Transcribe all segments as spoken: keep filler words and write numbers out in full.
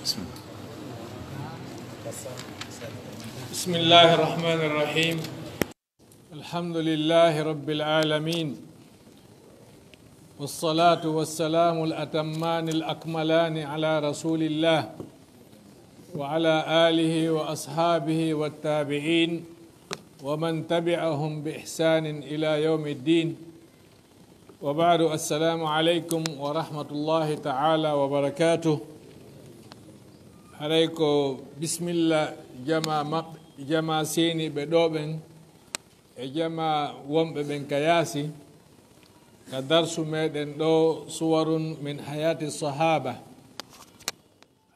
بسم الله الرحمن الرحيم. الحمد لله رب العالمين، والصلاة والسلام الأتمان الأكملان على رسول الله وعلى آله وأصحابه والتابعين ومن تبعهم بإحسان إلى يوم الدين. وبعد، السلام عليكم ورحمة الله تعالى وبركاته. Haray ko bisimilla jama maɓɓe, jama seeniiɓe ɗo ɓen e jama wonɓe ɓen ka yaasi, ka darsu meɗen ɗo, Suwarun min Hayati Sahaba.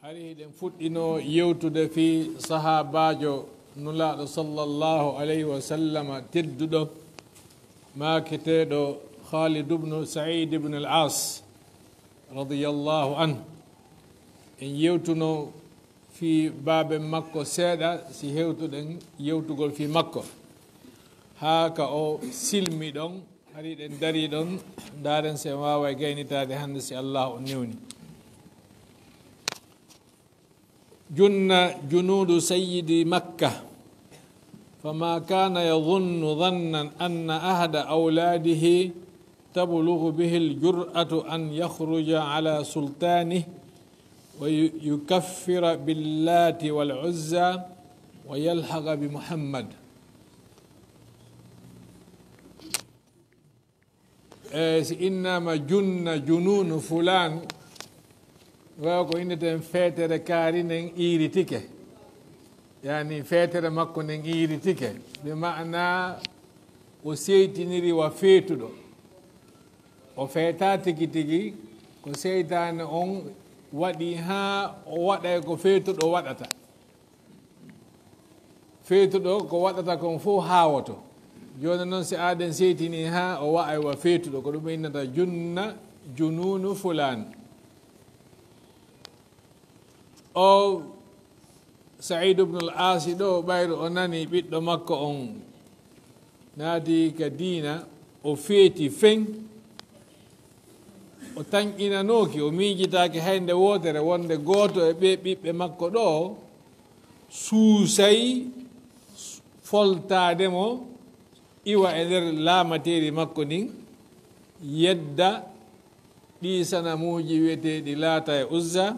Hari hiɗen fuɗɗino yewtude fii sahaabaajo Nulaaɗo sallallahu alayhi wa sallama tedduɗo, maaketeeɗo Khalid ibn Sa'id ibn al-As radiyallahu anhu. En yewtuno fii baaben makko seeɗa, si hewtuɗen yewtugol fii makko, haa ka o silmi ɗon. Hari ɗen darii ɗon, ndaaren si en waaway gaynitaade hannde, si Allah on newni. جن جنود سيد مكة، فما كان يظن ظنا أن أحد أولاده تبلغ به الجرأة أن يخرج على سلطانه ويكفر باللات والعزى ويلحق بمحمد. E, si innaama junna, junuunu fulaan, waawa ko inneten feetere kaari nden iiritike. Yaani feetere makko nden iiritike. Bi ma'ana o seytiniri wa feetuɗo. O feetaa tigi tigi, ko seytaane on waɗi haa o waɗay ko feetuɗo waɗata. Feetuɗo ko waɗata kon fof haawoto. Jooni non, si aaden seytini haa o wa'ay wa feetuɗo, ko ɗum ɓe innata junna, junuunu fulaan. O Sa'iid ibnul Aasi ɗo, ɓayru o nani ɓiɗɗo makko on naati ka diina, o feeti feŋ. O tanƴinanooki, o miijitaaki hay nde wootere wonde gooto e ɓee ɓiɓɓe makko ɗo suusay foltaade mo, iwa e nder laamateeri makko ndin, yedda ɗii sanamuuji wi'eteeɗi Laata e Uzza,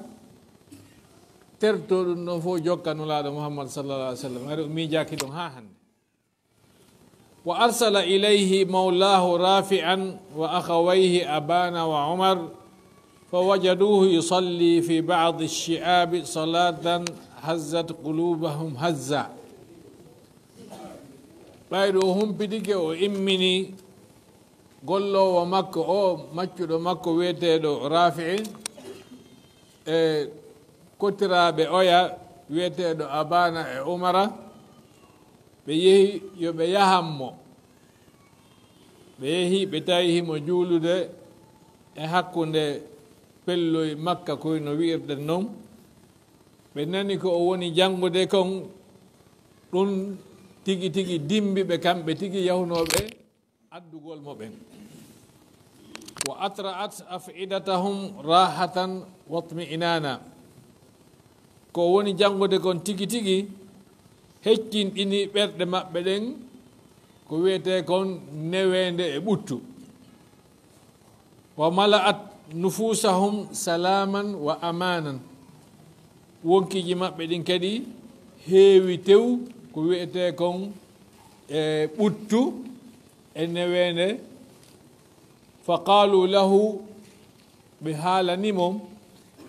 tertoo ɗum ɗon fof jokka Nulaaɗo Muhammad sallallahu alaihi wasallam. Hari o miijaaki ɗum haa hannde. وأرسل إليه مولاه رافعا وأخويه أبان وعمر، فوجدوه يصلي في بعض الشعاب صلاة هزت قلوبهم هزا. Ɓayru o humpitike, o immini golloowo makko o, maccuɗo makko wi'eteeɗo Rafi'i, e kotiraaɓe oya wi'eteeɗo Abana e Umara, ɓe yehi yo ɓe yahan mo. Ɓe yehi, ɓe tawi himo juulude e hakkunde pelloy Makka, koy no wi'irɗen non. Ɓe nani ko o woni janngude kon, ɗum tigi tigi dimbi ɓe, kamɓe tigi yahunooɓe addugol mo ɓen. وأطرأت أفئدتهم راحة واطمئنانا. Ko woni janngude kon tigi tigi heccinɗini ɓerɗe maɓɓe ɗen, ko wi'etee kon neweende e ɓuttu. وملأت نفوسهم سلاما وأمانا. Wonkiiji maɓɓe ɗin kadi heewi tew, ko wi'etee kon e ɓuttu e neweende. فقالوا له, ɓe haalani mo,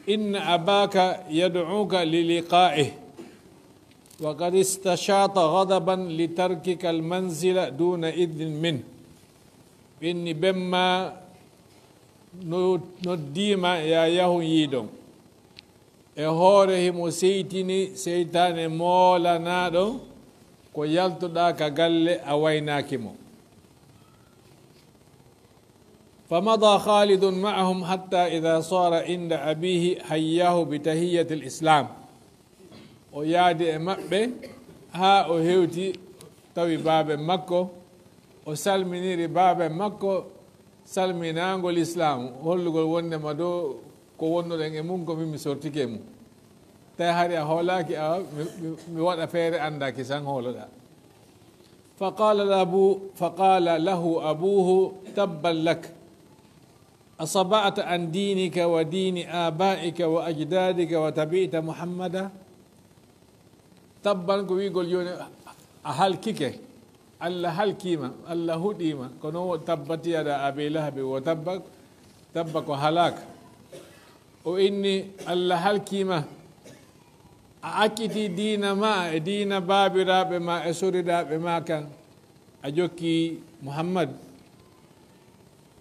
إن أباك يدعوك للقائه وقد استشاط غضبا لتركك المنزل دون إذن منه. Ɓe inni, "Ben maa no-, noddiima ya yahun yiidon." E hoore himo seytini seytaane moolanaaɗo ko yaltuɗaa ka galle a waynaaki mo. فمضى خالد معهم حتى إذا صار عند أبيه حياه بتحية الإسلام. O yaadi e maɓɓe haa o hewti tawi baaben makko, o salminiri baaben makko salminaango lislaamu, hollugol wondema do ko wonnoɗen e mum ko min mi sortike e mum. Tawi hari a hoolaaki, awa, mi, mi, mi waɗa feere anndaaki san hooloɗaa. فقال له، فقال له أبوه: تبا لك، أصبأت عن دينك ودين آبائك وأجدادك وتبعت محمدا؟ Tabban ko wi'gol jooni a halkike, Allah halkiima, Allah huɗiima. Kono wo tabbat yada Abi Lahabi wo tabba, tabba ko halaaka. O inni, Allah halkiima, a acciti diina ma e diina baabiraaɓe ma e soriraaɓe ma kan, a jokki Muhammad.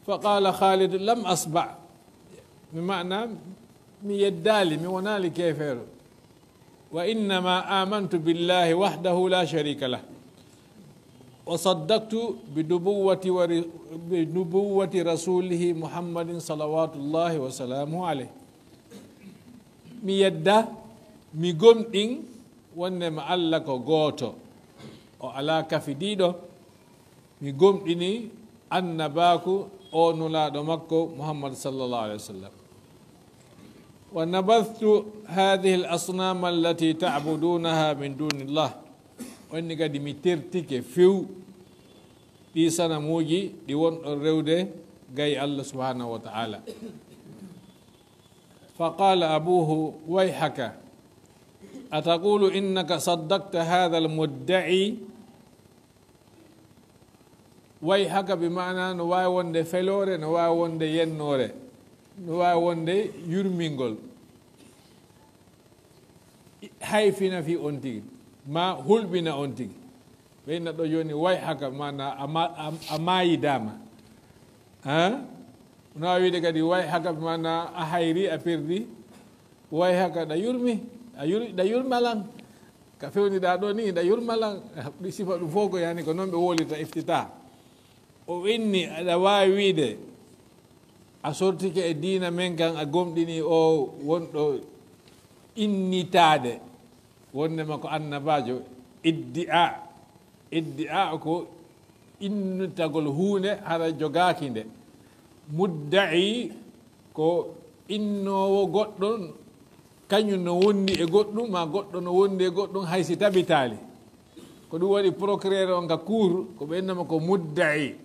فقال خالد: لم أصبأ. Mi maana, mi yeddaali, mi wonaali keefeero. وإنما آمنت بالله وحده لا شريك له، وصدقت بنبوة ور-، بنبوة رسوله محمد صلوات الله وسلامه عليه. Mi yedda, mi gomɗin wonde ma Allah ko gooto, o alaa kafidiiɗo. Mi gomɗini annabaaku o nulaaɗo makko Muhammad sallallahu alaihi wasallam. ونبذت هذه الأصنام التي تعبدونها من دون الله. Onni kadi mi tertike few ɗi sanamuuji ɗi wonɗon rewde gay Allah subhanahu wa ta'ala. فقال أبوه: ويحك، أتقول إنك صدقت هذا المدعي؟ Wayhaka bi maana no waawi wonde feloore, no waawi wonde yennoore, no waawi wonde yurmingol. Hayfina fi on tigi, ma hulɓina on tigi. Ɓe inna ɗo jooni wayhaka, maana a ma-, a, a maayidaama. Ha? No waawi wiide kadi wayhaka bi maana a hayri, a perdi. Wayhaka, ɗa yurmi, a yur-, ɗa yurmalan. Ka fewniɗaa ɗo ni, ɗa yurmalan. Ɗi sifa ɗum fof ko yani ko noon ɓe wowlirta iftita. O inni, aɗa waawi wiide, a sortike e diina men kan, a gomɗini o wonɗo innitaade, wonde ma ko annabaajo, iddi'a. Iddi'a ko innitagol huunde hara jogaaki nde. Mudda'i ko innoowo goɗɗo, kañum no wondi e goɗɗum, ma goɗɗo no wondi e goɗɗum, hay si tabitaali. Ko ɗum waɗi procureur on ka cour, ko ɓe innama ko mudda'i.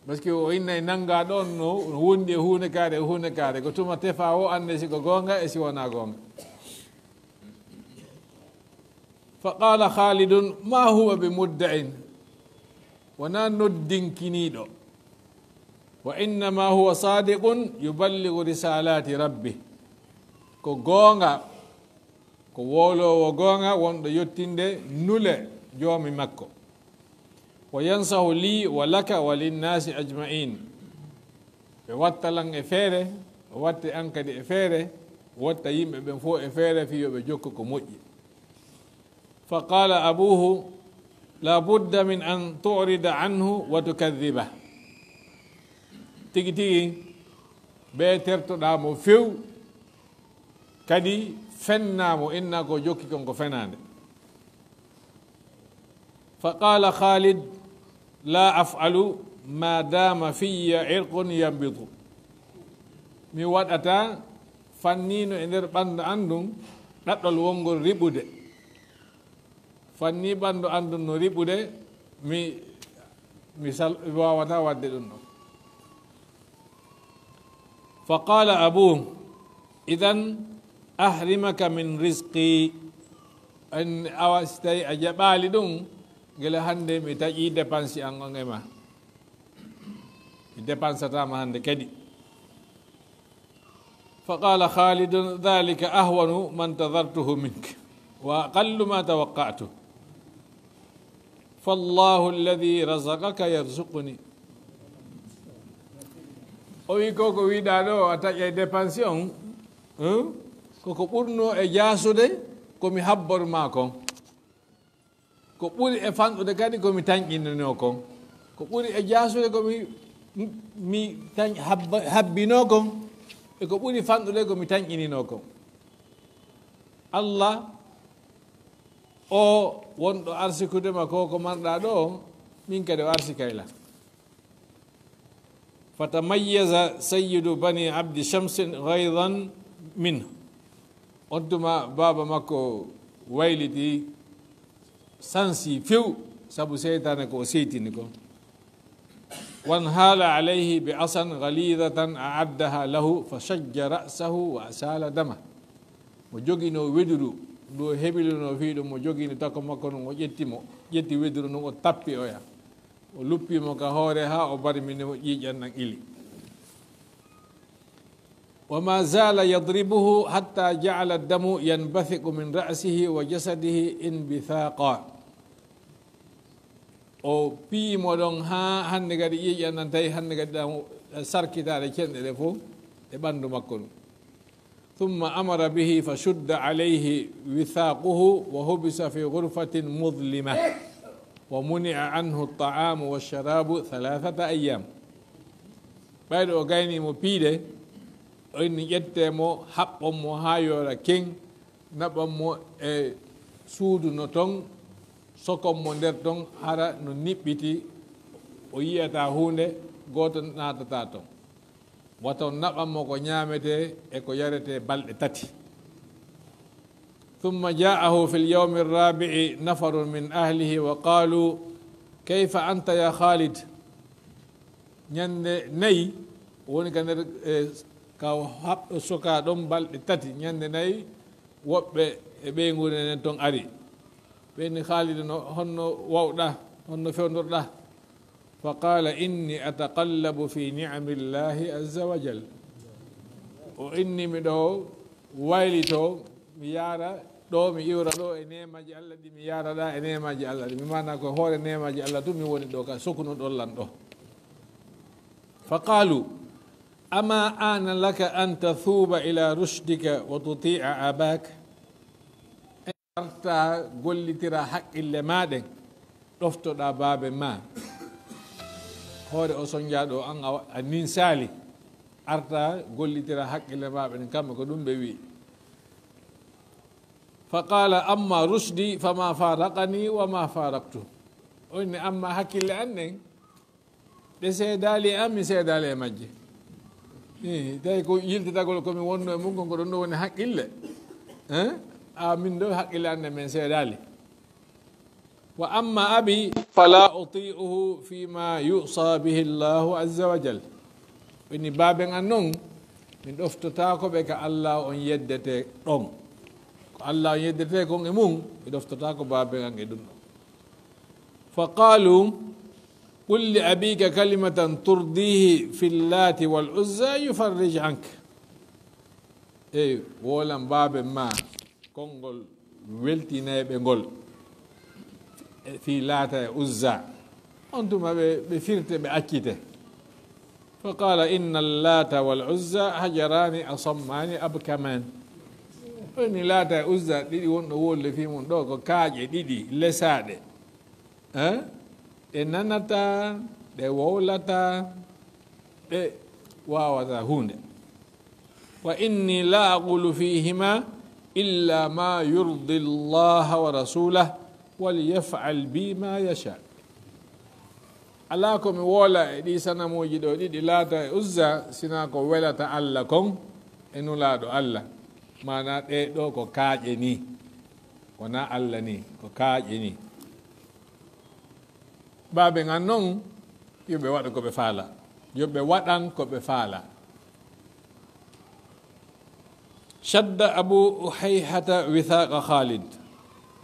Parce que o innay nanngaa ɗon no, no wondi e huunde kaare, e huunde kaare. Ko tuma tefa o annde si ko goonga e si wonaa goonga. فقال خالد: ما هو بمدع. Wonaa noddinkiniiɗo. وإنما هو صادق يبلغ رسالات ربه. Ko goonga, ko wowloowo goonga wonɗo yettinde nule Joomi makko. وينصح لي ولك وللناس أجمعين. Ɓe watta lan e feere, o watte an kadi e feere, o watta yimɓe ɓen fof e feere fii yo ɓe jokku ko moƴƴi. فقال أبوه: لا بد من أن تعرض عنه وتكذبه. Tigi tigi, bee tertoɗaa mo few, kadi fennaa mo, inna ko jokki kon ko fenaande. فقال خالد: لا أفعل ما دام في عرق ينبض. Mi waɗataa fanniino e nder ɓanndu an ndun ɗaɗɗol wonngol riɓude. Fanni ɓanndu an ndun no riɓude, mi, mi sal-, mi waawataa waɗde ɗum ɗon. فقال أبوه: إذن أحرمك من رزقي. En, awa, si tawi a jaɓaali ɗum, gila hannde mi taƴii dépense an on e ma. Mi dépensataama hannde kadi. فقال خالد: ذلك أهون ما انتظرته منك وأقل ما توقعته. فالله الذي رزقك يرزقني. O wi ko, ko wiɗaa ɗo, a taƴay dépense on, hein? Ko ko ɓurnoo e jaasude ko mi habbormaa kon. Ko ɓuri e fanɗude kadi ko mi tanƴininoo kon. Ko ɓuri e jaasude ko mi, mi tañ-, habba-, habbinoo kon. E ko ɓuri fanɗude ko mi tanƴininoo kon. Allah o wonɗo arsikude ma ko, ko marɗaa ɗo, min kadi o arsikay lan. فتميز سيد بني عبد شمس غيظا منه. On tuma baaba makko wayliti, sansi few, sabu seytaane ko o seytini ko. Wanhala alayhi bi asan ghalidatan a'addaha lahu fa shajja ra'sahu wa asala dama. Mo jogino weduru ndu o hebilino fii ɗum, mo jogini takko makko ɗum, o ƴetti mo, ƴetti weduru ndun, o tappi oya. O luppi mo ka hoore haa o barmini mo, ƴiiƴan ɗan ili. Wa ma zala yadribuhu hatta ja'ala damu yanbathiqu min ra'sihi wa jasadihi inbithaqa. O piyi mo ɗon haa hannde kadi ƴiiƴan ɗan tawi hannde kadi ɗan sarkitaade cenɗe ɗe fow e ɓanndu makko ɗum. Thumma amara bihi fa shudda alayhi withaquhu wa hubisa fi ghurfatin mudlima wa muni'a anhu at-ta'amu wash-sharabu thalathata ayyam. Ɓayde o gayni mo piide, o inni ƴettee mo, haɓɓon mo haa yoora keŋ, naɓan mo e suudu no ton, sokon mo nder ton, hara no niɓɓiti, o yi'ataa huunde, gooto naatataa ton. Wata on naɓan mo ko ñaametee e ko yaretee balɗe tati. Thumma ja'ahu fil yawmi rrabi'i nafarun min ahlihi wa qaalu, "Kayfa anta ya Khalid?" Ñande nayi, o woni ka nder, e, ka o haɓ-, o sokaa ɗon balɗe tati. Ñande nayi, woɓɓe e ɓeynguure nden ton ari. Ɓe inni Khalid, "No, honno wawɗaa? Honno fewndorɗaa?" Fa qaala, "Inni ataqallabu fi ni'amillahi azza wa jal." O inni mi ɗo waylito, mi yaara ɗo, mi iwra ɗo e neemaaji Allah ɗi, mi yaara ɗa e neemaaji Allah ɗi. Mi maana ko hoore neemaaji Allah tun mi woni ɗo ka sokuno ɗon lan ɗo. Fa qaalu, "Ama ana laka an tathuba ila rushdika wa tuti'a abak?" Arta gollitira haqqille ma ɗen, ɗoftoɗa baabe ma. Hoore o sonjaaɗo an a, a ninsaali. Arta gollitira haqqille ma ɓen, kamɓe ko ɗum ɓe wi. Fa qala, "Amma rushdi fama faraqani wa ma faraqtu." O inni, "Amma hakkille an ɗen, ɗe seedaali e an, mi seedaali e majje." Ii, tawi ko yiltitagol ko mi wonno e mum kon, ko ɗon ɗo woni haqqille. Hein? A min ɗo haqqille an ɗen men seedaali. "Wa amma abi, fala uti'uhu fima yusa bihi Allahu azza wa jal." Ɓe ni baaben an non, min ɗoftotaako ɓe ka Allah on yeddete ɗon. Ko Allah on yeddete kon e mum, mi ɗoftotaako baaben an e ɗum ɗon. Fa qalu, "Qul li abika kalimatan turdihi fi Llati wal Uzza yufarrij ank." Ey, wolan baaben ma konngol weltinayɓe ngol, e fii Laata e Uzza. On tuma ɓe, ɓe firte, ɓe accite. Fa qala, "Inna Llata wal Uzza hajarani asammani abkaman." O ni Laata e Uzza ɗiɗi wonɗo wolde fii mun ɗo ko kaaƴe ɗiɗi lesaaɗe. Eh? Ɗe nanataa, ɗe wowlataa, ɗe waawataa huunde. "Wa inni la aqulu fihima illa ma yurdi Allaha wa rasulah, wal yaf'al bi ma yasha." Alaa ko mi woola e ɗii sanamuuji ɗo ɗiɗi, Laata e Uzza, sinaa ko welata Alla kon e Nulaaɗo Alla. Maanaa ɗee ɗoo ko kaaƴe nii, wonaa Alla nii, ko kaaƴe nii. Baaben an non, yo ɓe waɗa ko ɓe faala. Yo ɓe waɗan ko ɓe faala. شد أبو أحيحة وثاق خالد،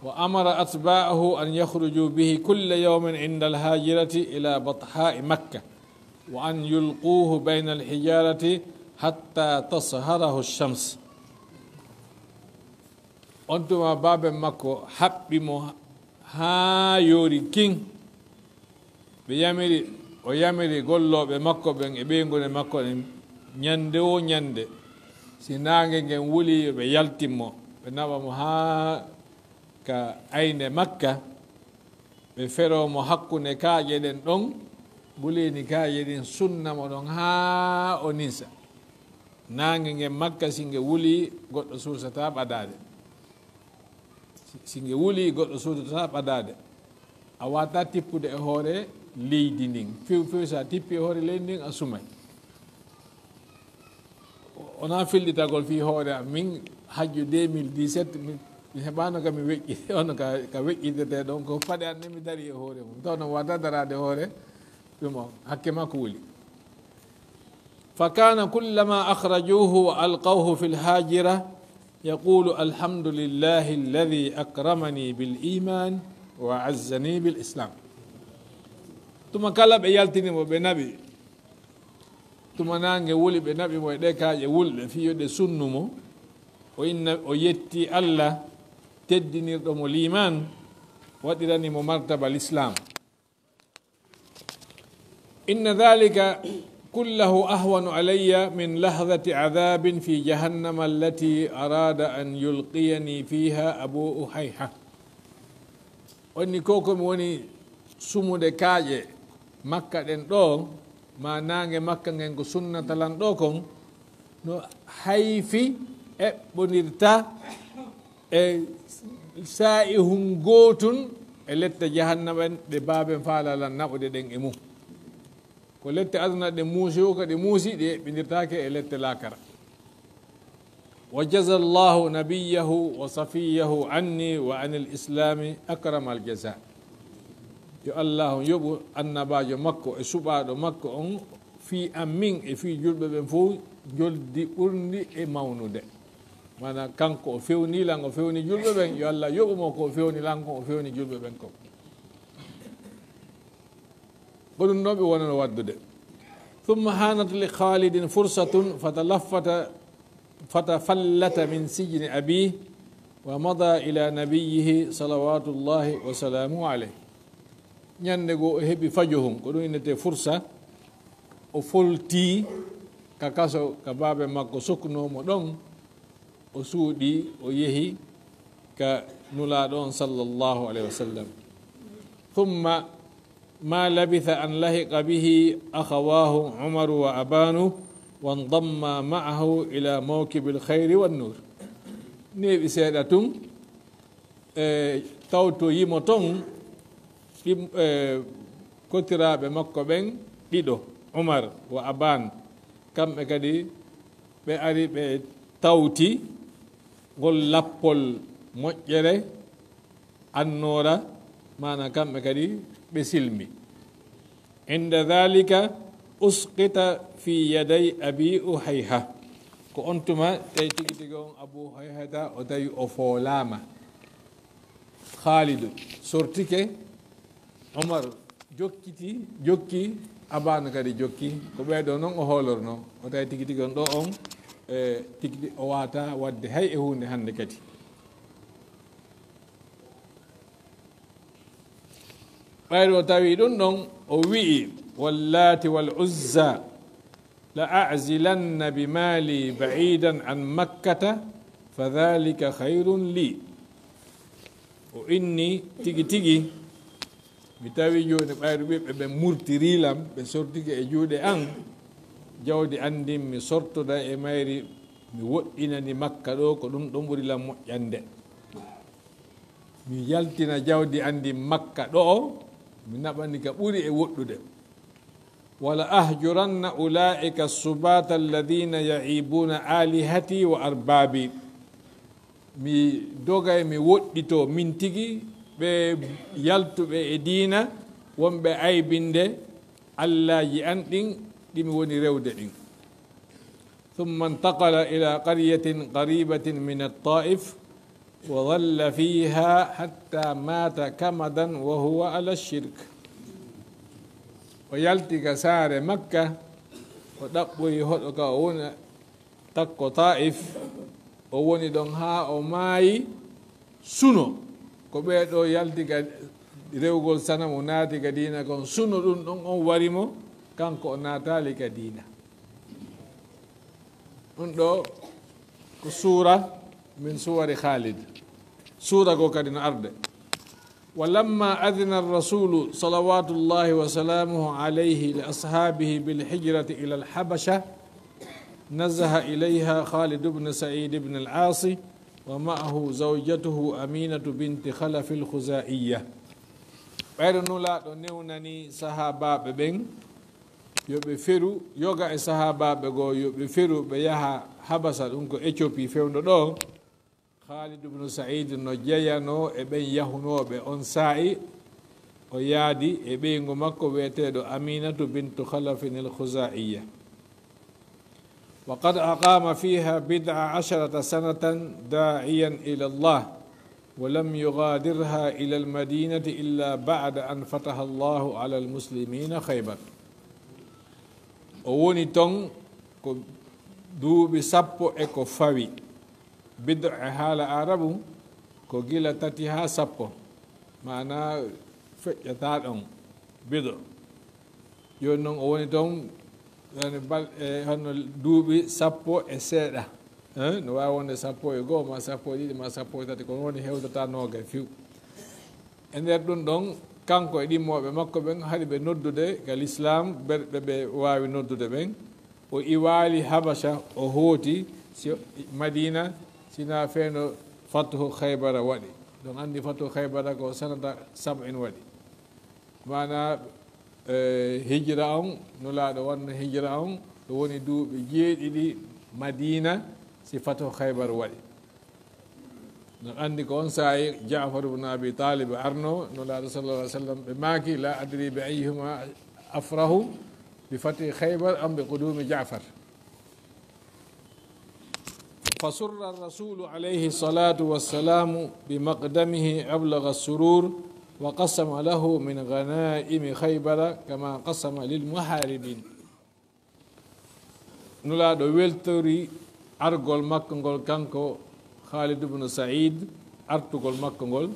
وأمر أتباعه أن يخرجوا به كل يوم عند الهاجرة إلى بطحاء مكة، وأن يلقوه بين الحجارة حتى تصهره الشمس. On tuma baaben makko haɓɓi mo haa yoori kin. Ɓe yamiri, o yamiri gollooɓe makko ɓen e ɓeynguure makko ɗen, ñande woo ñande, si naange ngen wulii, yo ɓe yaltin mo, ɓe naɓa mo haa ka aynde Makka, ɓe feroo mo hakkunde kaaƴe ɗen ɗon, ɓuleeni kaaƴe ɗen, sunna mo ɗon haa o ninsa. Naange ngen Makka, si nge wulii, goɗɗo suusataa ɓadaade. Si, si nge wulii, goɗɗo suusataa ɓadaade. A waawataa tippude e hoore leydi ndin. Few, few, so a tippi e hoore leydi ndin, a sumay. O, wonaa fillitagol fii hoore am min, Hajju deux mille dix-sept, mi, mi heɓaano ka mi weƴƴi, ono ka, ka weƴƴitete ɗon, ko paɗe an ne mi dari e hoore mum. Taw noon wata daraade hoore ɗum on, hakke makko wuli. فكان كلما أخرجوه وألقوه في الهاجرة يقول: الحمد لله الذي أكرمني بالإيمان وأعزني بالإسلام. Tuma kala ɓe yaltini mo, ɓe naɓi, tuma naange wuli, ɓe naɓi mo e ɗe kaaƴe wulɗe, fii yo ɗe sunnu mo. O inna, o yetti Allah teddinirɗo mo liimaan, waɗirani mo martaba lislaam. إن ذلك كله أهون علي من لحظة عذاب في جهنم التي أراد أن يلقيني فيها أبو أحيحة. Onni ko ko mi woni sumude kaaƴe Makka ɗen ɗo, ma naange Makka ngen ko sunnata lan ɗo kon, no hayfi eɓɓondirta e saa'i hun gootun e lette jahannama en ɗe baaben faala lan naɓude ɗen e mum. Ko lette aduna ɗe muusi o, ko ɗe muusi, ɗe eɓɓindirtaake e lette laakara. وجزى الله نبيه وصفيه عني وعن الإسلام أكرم الجزاء. Yo Allah on yoɓu annabaajo makko e suɓaaɗo makko on fii an min e fii julɓe ɓen fof njoldi ɓurndi e mawnude. Maana kanko o fewni lan, o fewni julɓe ɓen, yo Allah yoɓu mo ko o fewni lan kon, o fewni julɓe ɓen kon. Ko ɗum ɗo ɓe wonano waɗdude. ثم حانت لخالد فرصة فتلفت، فتفلت من سجن أبيه ومضى إلى نبيه صلوات الله وسلامه عليه. Ñannde goo o heɓi fajohun, ko ɗum innetee fursa, o foltii ka kaso ka baabe makko sokkunoo mo ɗon, o suuɗii, o yehi ka Nulaaɗo on sallallahu alayhi wa sallam. ثم ما لبث أن لحق به أخواه عمر وأبان وانضما معه إلى موكب الخير والنور. Neeɓi seeɗa tun, e, tawtoyi mo ton, ɗi, e, kotiraaɓe makko ɓen ɗiɗo, Umar wa Aban, kamɓe kadi ɓe ari ɓe tawti ngol lappol moƴƴere, annoora, maana kamɓe kadi ɓe silmi. عند ذلك أسقط في يدي أبي أحيحة. Ko on tuma tawi tigi tigi on Abu Hayhata o tawi o foolaama. Khaalidu sortike, Umar jokkiti, jokki, Abaana kadi jokki. Ko ɓee ɗoo noon o hoolornoo. O tawi tigi tigi on ɗoo on, e, tigi tigi o waata waɗde hay e huunde hannde kadi. Ɓayri o tawi ɗum ɗon, o wi'i: واللات والعزى لأعزلن بمالي بعيدا عن مكة فذلك خير لي. O inni tigi tigi, mi tawi jooni ɓayru ɓiɓɓe ɓen murtirii lam, ɓe sortike e juuɗe an, jawdi an ndin mi sortoda e mayri, mi woɗɗinani Makka ɗoo, ko ɗum ɗon ɓuri lam moƴƴande. Mi yaltina jawdi an ndin Makka ɗoo, mi naɓani ka ɓuri e woɗɗude. ولأهجرن أولئك السباة الذين يعيبون آلهتي وأربابي. Mi dogay, mi woɗɗitoo min tigi ɓe yaltuɓe e diina, wonɓe aybinde allaaji an ɗin, ɗi mi woni rewde ɗin. ثم انتقل إلى قرية قريبة من الطائف وظل فيها حتى مات كمدا وهو على الشرك. O yalti ka saare Makka, o ɗaɓɓoyi hoɗo ka o woni, takko Taif, o woni ɗon haa o maayi suno. Ko ɓee ɗoo yalti ka rewgol sanamu, naati ka diina kon, suno ɗum ɗon on wari mo, kanko o naataali ka diina. Ɗum ɗoo ko suura min suwari Khalid. Suura goo kadi no arde. ولما أذن الرسول صلوات الله وسلامه عليه لأصحابه بالهجرة إلى الحبشة، نزح إليها خالد بن سعيد بن العاص ومعه زوجته أمينة بنت خلف الخزائية. Ɓayri Nulaaɗo newnani sahaabaaɓe ɓen yo ɓe feru, yoga e sahaabaaɓe goo, yo ɓe feru, ɓe yaha Habasa, ɗum ko Éthiopie fewndo ɗoo, Khalid ibn Sa'id no jeyanoo e ɓen yahunooɓe on saa'i, o yaadi e ɓeyngu makko wi'eteeɗo Aminatu bintu Khalafin al-Khuza'iyya. وقد أقام فيها بضع عشرة سنة داعيا إلى الله، ولم يغادرها إلى المدينة إلا بعد أن فتح الله على المسلمين خيبر. O woni ton ko duuɓi sappo e ko fawi. Bid'a e haala Aarabu ko gila tati haa sappo, maanaa feƴƴataa ɗon. Bid'a. Jooni non o woni ton, yani bal-, e hono duuɓi sappo e seeɗa. Hein? No waawi wonde sappo e goo, ma sappo e ɗiɗi, ma sappo e tati, kono woni hewtataa noogay few. E nder ɗum ɗon, kanko e ɗimmooɓe makko ɓen, haɗi ɓe noddude ka lislaam, ɓe, ɓe, ɓe waawi noddude ɓen. O iwaali Habasha, o hooti si Madiina, sinaa fee no Fathu Khaybara waɗi. Ɗon anndi Fathu Khaybara ko sanata sab'in waɗi. Maanaa, e, hijra on, Nulaaɗo wanno hijra on, ɗum woni duuɓi jeeɗiɗi Madiina, si Fathu Khaybar waɗi. No anndi ko on saa'i Ja'far ibn Abi Talib arno, Nulaaɗo sallallahu alaihi wasallam, ɓe maaki, "La adri bi ayyihima afrahu, bi fathi Khaybar am bi qudumi Ja'far." فسر الرسول عليه الصلاة والسلام بمقدمه أبلغ السرور، وقسم له من غنائم خيبر كما قسم للمحاربين. Nulaaɗo weltori argol makko ngol, kanko Khalid ibn Sa'id, artugol makko ngol.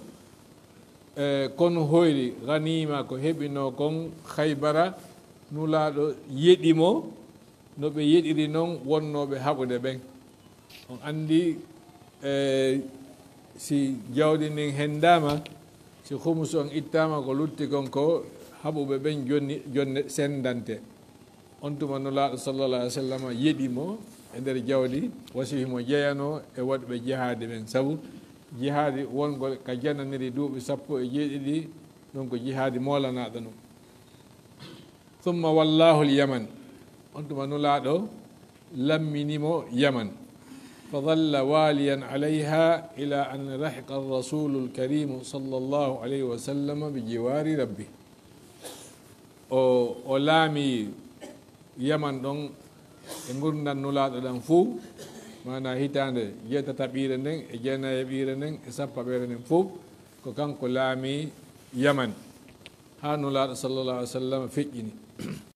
E, kono hoyri ganiima ko heɓinoo kon Khaybara, Nulaaɗo yeɗi mo, no ɓe yeɗiri non wonnooɓe haɓude ɓen. On anndi, e, si jawdi ndin henndaama, si khumusu on ittaama, ko lutti kon ko haɓuɓe ɓen jonni, jonne senndante. On tuma Nulaaɗo sallallahu alaihi wasallam yeɗi mo e nder jawdi, wasi himo jeyanoo e waɗuɓe jihaadi ɓen. Sabu jihaadi wongol ka jananiri duuɓi sappo e jeeɗiɗi, ɗum ko jihaadi moolanaaɗo non. ثم ولاه اليمن. On tuma Nulaaɗo lammini mo Yaman. فظل واليا عليها إلى أن لحق الرسول الكريم صلى الله عليه وسلم بجوار ربه. O, o laami Yaman ɗon e ngurndan Nulaaɗo ɗan fuu, maanaa hitaande jeetataɓiire nden e jeenayaɓiire nden e sappaɓeere nden fuu, ko kanko laami Yaman. Haa Nulaaɗo sallallahu alaihi wasallam feƴƴini.